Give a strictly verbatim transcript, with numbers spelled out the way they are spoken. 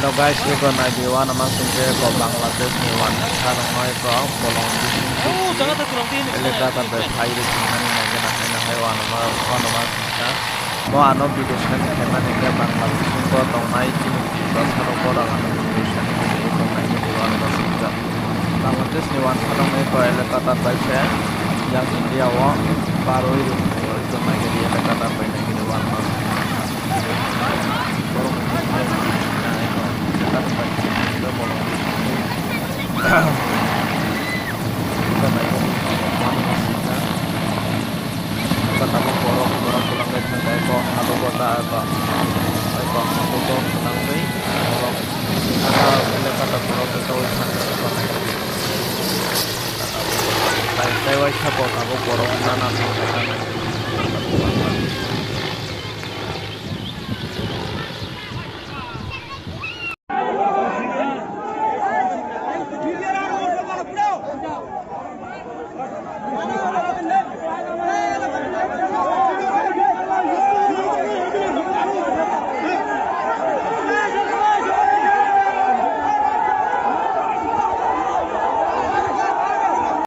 Hello guys, eko naidi, uanama singke eko Bangladesh ni uansa rok no eko bolong bising eleka ta bai phai rw thangmani naigena haino hai uanama, uanama singka. Mo ano video send khaimani khe Bangladesh ni bo tongnai chini Tiprasa rok bohrok ano video send khaimani eko naidi, uanama singka. Bangladesh ni uansa rok no eko eleka ta bai khe yang India o barwi rw thangmani eko naigedi eleka ta bai naigedi uanama singka. Tei waisa bo tabuk borok nana thangkha.